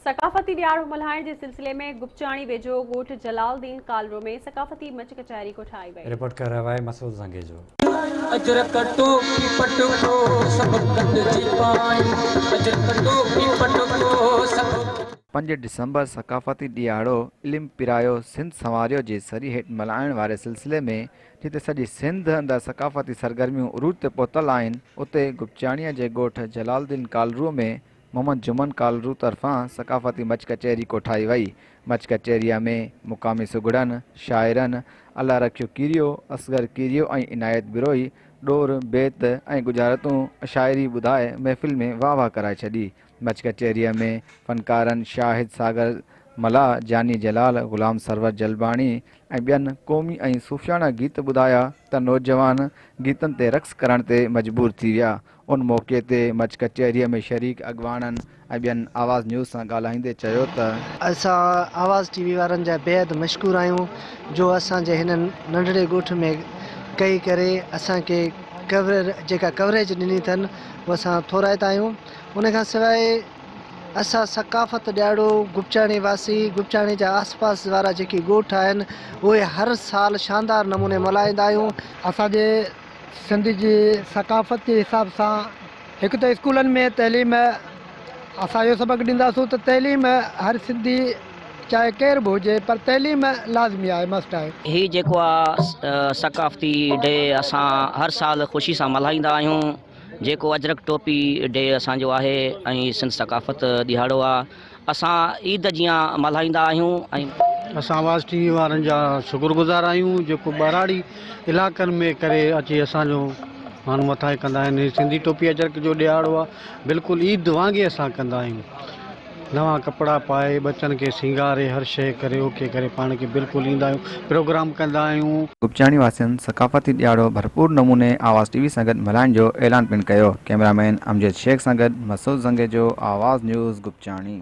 ثقافتي ڏهاڙو ملهائڻ جي سلسلي ۾ گپچاڻي ويجهو ڳوٺ جلال الدين ڪالرو ۾ ثقافتي مچ ڪچهري ڪوٺائي وئي. رپورٽ ڪري رهيو آهي مسعود زنگيجو. اجرڪ ٽوپي پٽڪو سڀ گڏجي پايون اجرڪ ٽوپي پٽڪو سڀ. پنج ڊسمبر ثقافتي ڏهاڙو علم پرايو سنڌ سنواريو جي سري هيٺ ملهائڻ واري سلسلي ۾ جتي سڄي سنڌ اندر ثقافتي سرگرميون عروج تي پهتل آهن اتي گپچاڻيء جي ڳوٺ جلال الدين ڪالرو ۾ محمد جمن ڪالرو طرفان ثقافتي مچ ڪچهري ڪوٺائي وئي. مچ ڪچهريء ۾ مقامي سگهڙن، شاعرن، الله رکيو ڪيريو، اصغر ڪيريو ۽ عنايت بروهي ڏور، بيت ۽ ڳجهارتون شاعري ٻڌائي محفل ۾ واهه واهه ڪرائي ڇڏي. مچ ڪچهريء ۾ فنڪارن شاهد ساگر ملاح، جاني جلال، غلام سرور جلباڻي ۽ ٻين قومي ۽ صوفياڻا گيت ٻڌايا ته نوجوان گيتن تي رقص ڪرڻ تي مجبور ٿي ويا. ان موقعي تي مچ ڪچهريء ۾ شريڪ اڳواڻن ۽ ٻين آواز نيوز سان ڳالهائيندي چيو ته. اسان آواز ٽي وي وارن جا بيحد مشڪور آهيون جو اسان جي هن ننڍڙي ڳوٺ ۾ ڪهي ڪري اسان کي ڪور جيڪا ڪوريج ڏني اٿن اهو اسان ٿورائتا آهيون ان کان سواء اسان ثقافت ڏهاڙو گپچاڻي واسي گپچاڻي جا آس پاس وارا جيڪي ڳوٺ آهن اهي هر سال شاندار نموني ملهائيندا آهيون. اسان جي سنڌ جي ثقافت جي حساب سان هڪ ته اسڪولن ۾ تعليم اسان اهو سبق ڏينداسون ته تعليم هر سنڌي چاهي ڪير به هجي پر تعليم لازمي آهي مسٽ آهي. هي جيڪو آ ثقافتي ڊي اسان هر سال خوشي سان ملهائيندا آهيون جيڪو اجرڪ ٽوپي ڊي اسان جو آهي ۽ سنڌ ثقافت ڏهاڙو آ اسان عيد جيان ملهائيندا آهيون ۽. اسان آواز ٽي وي وارن جا شڪر گذار آهيون جيڪو ٻهراڙي علائقن ۾ ڪري اچي اسان جو مان مٿانهين ڪندا آهن هي سنڌي ٽوپي اجرڪ جو ڏهاڙو آهي بلڪل عيد وانگي اسان ڪندا آهيون نوان ڪپڙا پائي ٻچن کي سينگاري هر شيء ڪري اوڪي ڪري پاڻ کي بلڪل ايندا آهيون پروگرام ڪندا آهيون. گپچاڻي واسين ثقافتي ڏهاڙو ڀرپور نموني آواز ٽي وي سان گڏ ملهائڻ جو اعلان پڻ ڪيو. ڪئميرا مين امجد شيخ سان گڏ مسعود زنگيجو، آواز نيوز، گپچاڻي.